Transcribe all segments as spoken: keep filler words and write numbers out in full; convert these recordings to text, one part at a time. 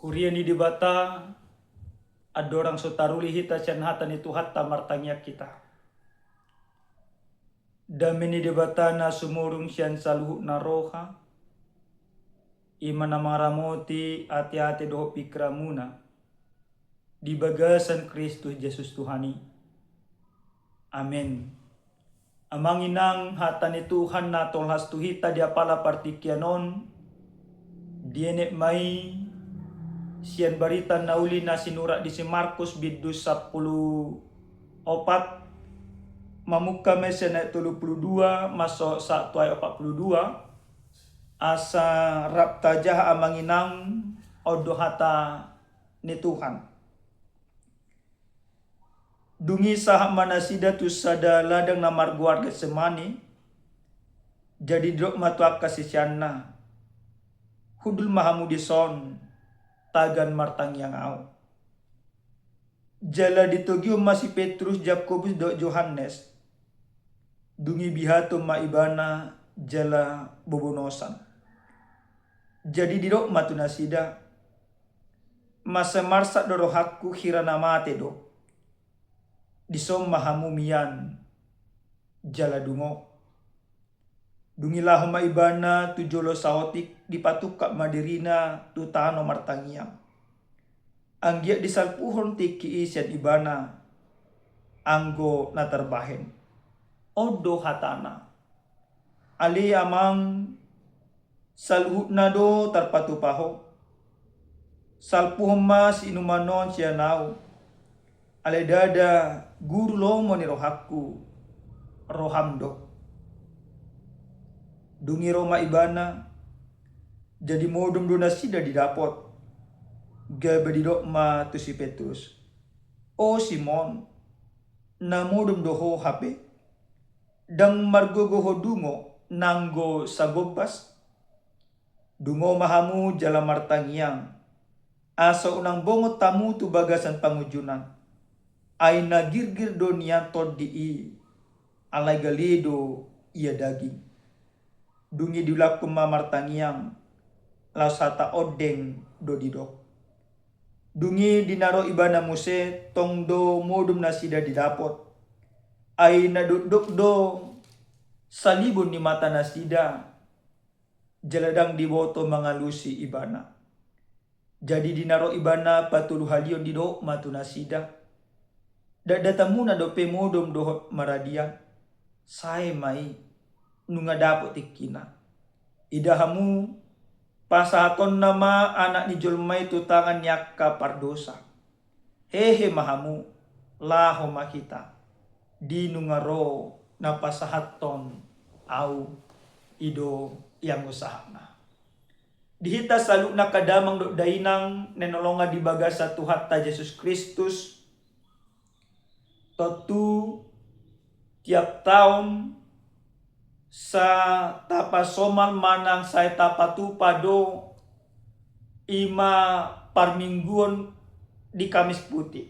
Huria ni Debata, andorang so taruli hita sian hata ni Tuhanta, martangiang hita. Dame ni Debata na sumurung sian saluhutna roha, i ma na mangaramoti ateate dohot pingkiranmuna di bagasan Kristus Jesus Tuhan i. Amen. Amang inang, hata ni Tuhan na tolhas tu hita di apala partingkian on, dienet ma i sian barita na uli na sinurat di si Markus bindu sampulu opat, mamungka ma i sian ayat tolu pulu dua, masuk sahat tu ayat opat pulu dua, asa rap tajaha amang inang, on do hata ni Tuhan. Dung i sahat ma nasida tu sada ladang na margoar Getsemane, jadi didok ma tu angka siseanna, hundul ma hamu dison, tagan martangiang ahu. Jala ditogihon ma si Petrus, Jakobus dohot Johannes, dung i bihaton ma ibana jala bobonosan. Jadi didok ma tu nasida, mansai marsak do rohangku hira na mate do. Dison ma hamu mian jala dungo. Dung i laho ma ibana tu jolo saotik, dipatungkap ma dirina tu tano martangiang. Anggiat disalpuhon tingki i sian ibana anggo na tarbahen. On do hatana. Ale Amang, saluhutna do tarpatupa Ho. Salpuhon ma siinuman on sian ahu. Alai ndada guru lomo ni rohangku, roham do. Dung i ro ma ibana, jadi modom do nasida didapot. Gabe didok ma tu si Petrus, O Simon, na modom do ho hape? Ndang margogo ho dungo nanggo sagombas? Dungo ma hamu jala martangiang, asa unang bongot hamu tu bagasan pangunjunan. Ai na girgir do nian tondi i, alai gale do ia daging. Dung i diulakhon ma martangiang, laos hata ondeng do didok. Dung i di na ro ibana muse, tong do modom nasida didapot. Ai na dokdok do salibon ni mata nasida, jala ndang diboto mangalusi ibana. Jadi di na ro ibana patoluhalion, didok ma tu nasida, dakdatanmuna dope modom dohot maradian? Sae ma i, nunga dapot tingkina. Ida hamu, pasahatonna ma Anak ni jolma i tu tangan ni angka pardosa. Hehe ma hamu, laho ma hita. Di nunga ro na pasahathon ahu, i do i anggo sahatna. Di hita saluhutna angka damang dohot dainang na hinaholongan di bagasan Tuhanta Jesus Kristus, tontu tiap taon sai tapasomal manang sai tapatupa do i ma parmingguon di Kamis Putih.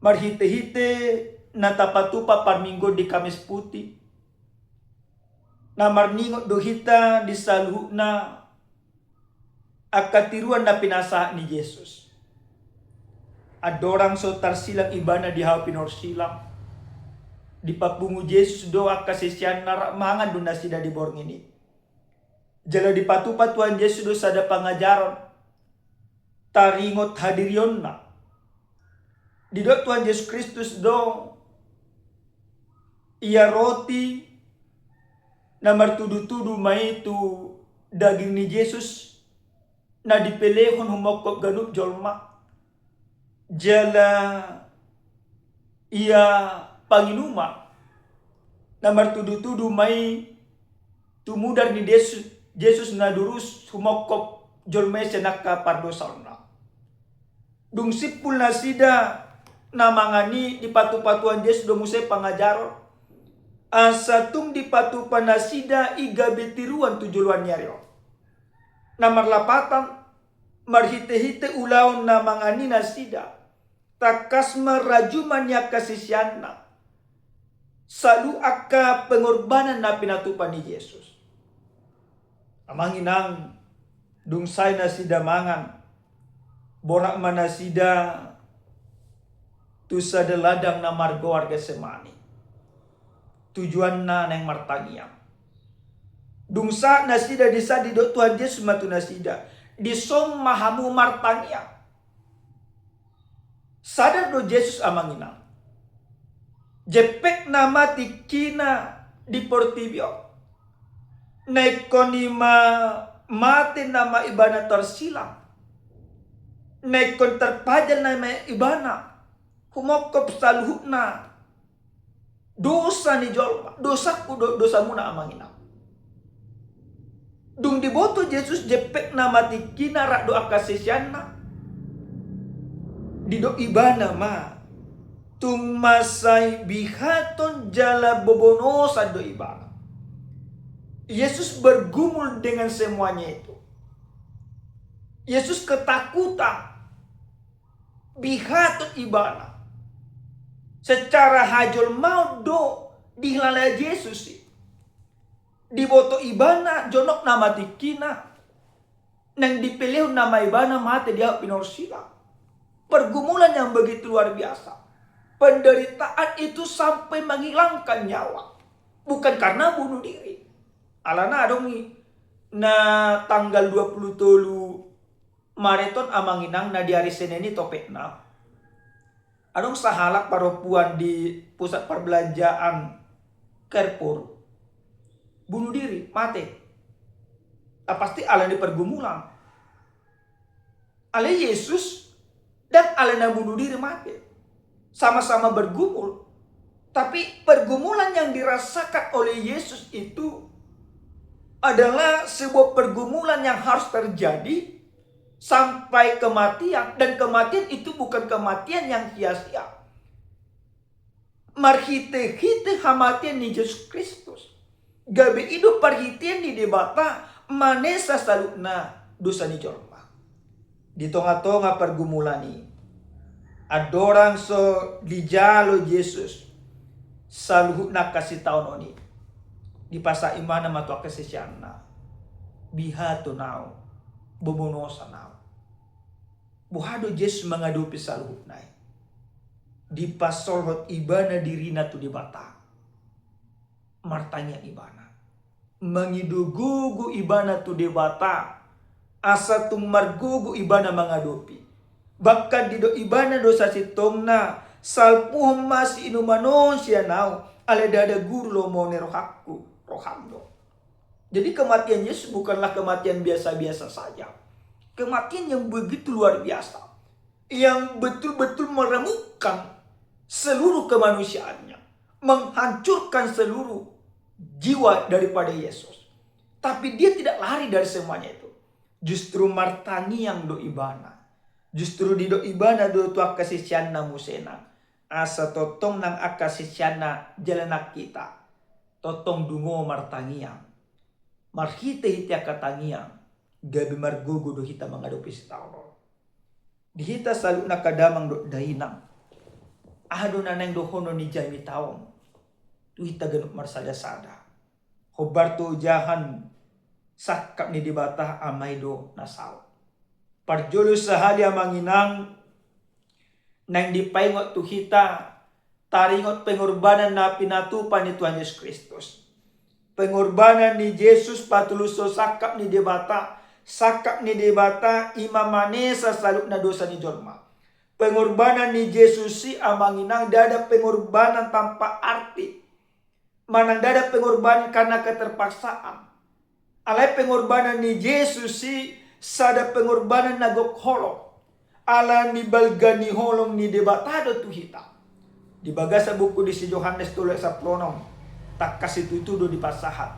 Marhitehite na tapatupa parmingguon di Kamis Putih, na marningot do hita di saluhutna angka tiruan na pinasahat ni Jesus. Andorang so tarsilang ibana di hau pinorsilang, dipapungu Jesus do angka siseanna, rap mangan do nasida di borngin i. Jala dipatupa Tuhan Jesus do sada pangajaron taringot hadirionna. Didok Tuhan Jesus Kristus do, ia roti na martudutudu ma i tu daging ni Jesus na dipelehon humongkop ganup jolma, jala ia panginuman na martudutudu ma i tu mudar ni Jesus, Jesus na durus humongkop jolma i sian angka pardosaonna. Dung simpul nasida na mangan i, dipatupa Tuhan Jesus do muse pangajaron, asa tung dipatupa nasida i gabe tiruan tu joloan ni ari on. Na marlapatan, marhitehite ulaon na mangan i nasida, tangkas ma rajuma ni angka siseanna saluhut angka pengorbanan na pinatupa ni Jesus. Amang inang, Dung sae nasida mangan, borat ma nasida tu sada ladang na margoar Getsemani. Tujuanna naeng martangiang. Dung sahat nasida di san, didok Tuhan Jesus ma tu nasida, dison ma hamu martangiang. Sadar do Jesus, amang inang, jempekna ma tingkina di portibi on. Na ingkon i ma mate nama ibana tarsilang. Na ingkon tarpajal nama ibana, humongkop saluhutna dosa ni jolma, dosangku do dosamuna, amang inang. Dung diboto Jesus jempekna ma tingkina rap dohot angka siseanna, didok ibana ma, tung mansai bihaton jala bobonosan do ibana. Yesus bergumul dengan semuanya itu. Yesus ketakutan, bihaton ibana. Secara hajolmaon do dihilala Jesus i. Diboto ibana jonok nama tingkina, naeng dipelehon nama ibana mate di ahu pinorsilang. Pergumulan yang begitu luar biasa. Penderitaan itu sampai menghilangkan nyawa. Bukan karena bunuh diri. Alana adong i na tanggal dua puluh tolu Maret on, amang inang, na di ari Senin i topetna. Adong sahalak parompuan di pusat perbelanjaan Carrefour bunuh diri, mate. Ah, pasti alani pergumulan. Alai Jesus ndang alai na bunuh diri mate. Sama-sama bergumul. Tapi pergumulan yang dirasakan oleh Yesus itu adalah sebuah pergumulan yang harus terjadi sampai kematian, dan kematian itu bukan kematian yang sia-sia. Marhite-hite hamatean ni Jesus Kristus, gabe i do parhitean ni Debata manesa saluhutna dosa ni jolma. Di tonga-tonga pergumulan i, andorang so dijalo Jesus saluhutna angka sitaonon i, dipasahat ibana ma tu angka siseanna, bihaton ahu, bobonosan ahu. Boha do Jesus mangadopi saluhutna i? Dipasolhot ibana dirina tu Debata. Martangiang ibana. Mangido gogo ibana tu Debata. Asa tung margogo ibana mangadopi. Bahkan didok ibana do sasintongna, salpuhon ma siinuman on sian ahu, alai ndada guru lomo ni rohangku, roham do. Jadi kematian Yesus bukanlah kematian biasa-biasa saja. Kematian yang begitu luar biasa. Yang betul-betul meremukkan seluruh kemanusiaannya. Menghancurkan seluruh jiwa daripada Yesus. Tapi dia tidak lari dari semuanya itu. Justru martangiang do ibana. Justru didok ibana do tu angka siseanna muse nang. Asa tongtong nang angka siseanna jala nang hita. Tongtong dungo martangiang. Marhite-hite angka tangiang, gabe margogo do hita mangadopi sitaonon. Di hita saluhutna angka damang dohot dainang, aha do na naeng dohonon ni jamita on tu hita ganup marsada-sada? Hombar tu ojahan sangkap ni Debata Ama i do na saut. Parjolo sahali, amang inang, naeng dipaingot tu hita, taringot pengorbanan na pinatupa ni Tuhan Jesus Kristus. Pengorbanan ni Jesus patulushon sangkap ni Debata, sangkap ni Debata i ma manesa saluhutna dosa ni jolma. Pengorbanan ni Jesus i, amang inang, ndada pengorbanan tanpa arti. Manang ndada pengorbanan karena keterpaksaan. Alai pengorbanan ni Jesus i sada pengorbanan na gok holong. Ala ni balga ni holong ni Debata do tu hita. Di bagasan buku di si Johannes tolu ayat sampulu onom, tangkas situtu do dipasahat.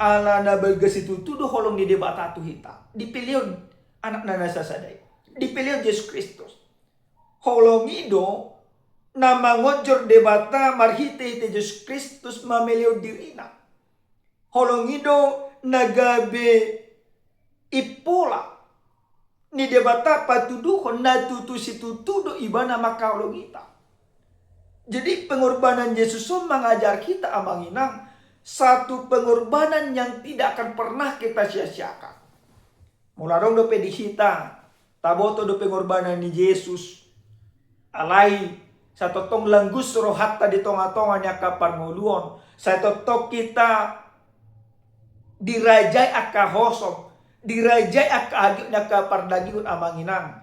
Ala na balga situtu do holong ni Debata tu hita. Dipelehon Anakna na sasada i. Dipelehon Jesus Kristus. Holong i do na mangonjor Debata marhite-hite Jesus Kristus mamelehon dirina. Holong i do na gabe impola ni Debata patuduhon na tutu situtu do Ibana mangkaholongi hita. Jadi pengorbanan Jesus on mangajar hita, amang inang, satu pengorbanan yang tidak akan pernah kita sia-siakan. Molo adong dope di hita, taboto do pengorbanan ni Jesus. Alai, sai tongtong langgus rohanta di tonga-tonga ni angka parngoluon. Sai tongtong hita dirajai angka hosom, dirajai angka hagiot ni angka pardagingon, amang inang.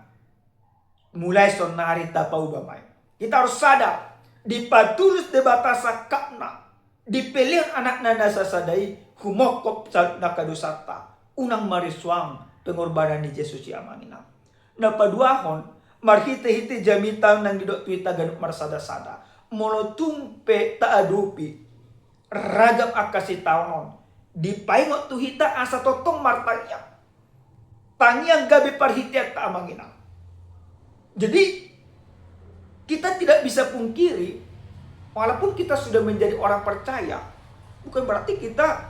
Mulai saonnari tapauba ma i. Hita harus sadar, dipatulus Debata sangkapna, dipelehon anakna na sasada i, humongkop saluhut angka dosanta, unang marisuang pengorbanan ni Jesus i, amang inang. Na paduahon, marhite-hite jamita nang didok tu hita ganup marsada-sada. Molo tung pe taadopi ragam angka sitaonon, dipaingot tu hita asa tongtong martangiang. Tangiang gabe parhiteanta, amang inang. Jadi, kita tidak bisa pungkiri, walaupun kita sudah menjadi orang percaya, bukan berarti kita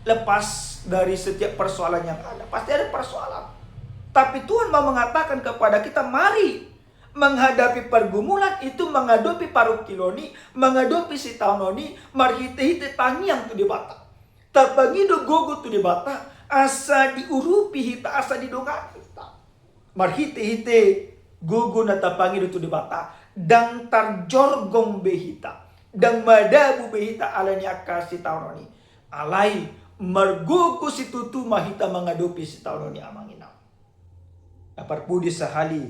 lepas dari setiap persoalan yang ada. Pasti ada persoalan. Tapi Tuhan mau mengatakan kepada kita, mari menghadapi pergumulan itu, menghadapi parungkilon i, menghadapi sitaonon i, marhite-hite tangiang tu Debata. Tapangido gogo tu Debata, asa diurupi hita, asa didongani hita. Marhite-hite gogo na tapangido tu Debata, ndang tarjorgong be hita, ndang madabu be hita ala ni angka sitaonon i. Alai margogo situtu ma hita mangadopi sitaonon i, amang inang. Na parpudi sahali,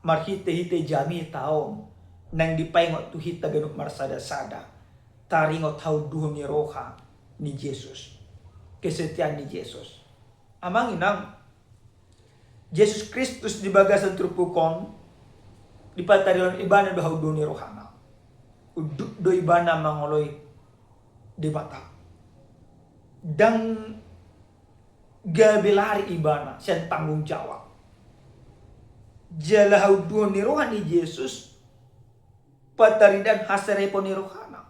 marhite-hite jamita on, nang dipaingot tu hita ganup marsada-sada, taringot haunduhon ni roha ni Jesus, kesetiaan ni Jesus. Amang inang, Jesus Kristus di bagasan turpuk on, dipataridahon ibana do haunduhon ni rohana. Unduk do ibana mangoloi Debata. Ndang gabe lari ibana sian tanggung jawab. Jala haunduhon ni roha ni Jesus, pataridahon haserepon ni rohana.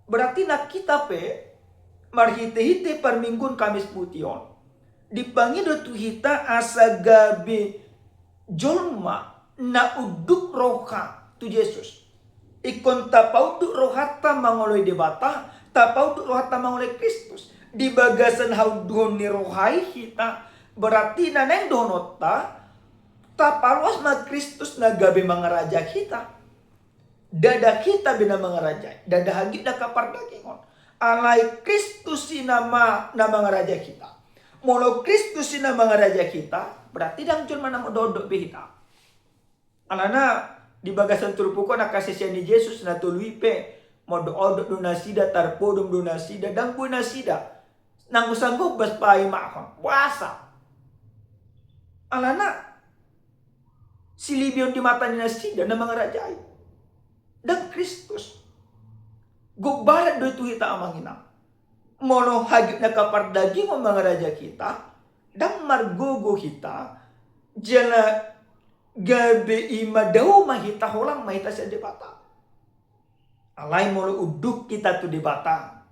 Berarti nang hita pe, marhite-hite parmingguon Kamis Putih on, dipangido tu hita asa gabe jolma na unduk roha tu Jesus. Ingkon tapaunduk rohanta mangoloi Debata, tapaunduk rohanta mangoloi Kristus. Di bagasan haunduhon ni roha i hita, berarti na naeng dohononta, tapaloas ma Kristus na gabe mangaraja hita. Ndada hita be na mangarajai, ndada hagiot angka pardagingon. Alai Kristus i nama na mangaraja hita. Molo Kristus i na mangaraja hita, berarti ndang jolma na modok-odok be hita. Alana di bagasan turpuk on angka sisean ni Jesus na tolu i pe, modok-odok do nasida, tarpodom do nasida, ndang boi nasida. Nanggo sanggup bas paimahon, boasa. Alana silibihon di mata ni nasida na mangarajai, ndang Kristus. Gombaran do i tu hita, amang inang. Molo hagiot angka pardagingon mangaraja hita, ndang margogo hita, jala gabe i ma dao ma hita, holang ma hita sian Debata. Alai molo unduk hita tu Debata,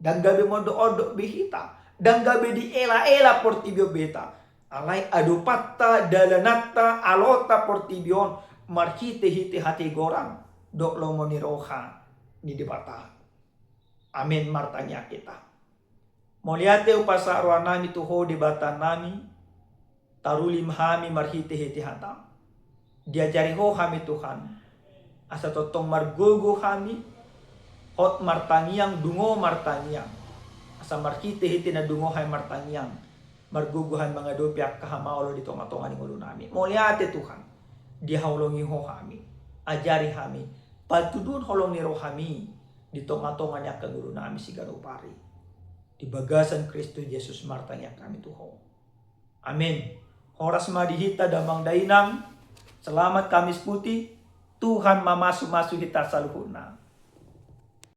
ndang gabe modok-odok be hita, ndang gabe diela-ela portibi on be hita. Alai adopanta, dalananta, alonta portibi on marhite-hite hatigoran dohot lomo ni roha ni Debata. Amen. Martangiang hita. Mauliate hupasahat rohanami tu Ho Debatanami, taruli ma hami marhite-hite hataM. Diajari Ho hami Tuhan, asa tongtong margogo hami, hot martangiang, dungo martangiang. Asa marhite-hite na dungo hami martangiang, margogo hami mangadopi angka hamaolon di tonga-tonga ni ngolunami. Mauliate Tuhan, dihaholongi Ho hami, ajari hami, patuduhon holong ni rohaMi di tonga-tonga ni angka ngolunami siganup ari. Di bagasan Kristus Jesus martangiang hami tu Ho. Amen. Horas ma di hita damang dainang. Selamat Kamis Putih. Tuhan mamasu-masu hita saluhutna.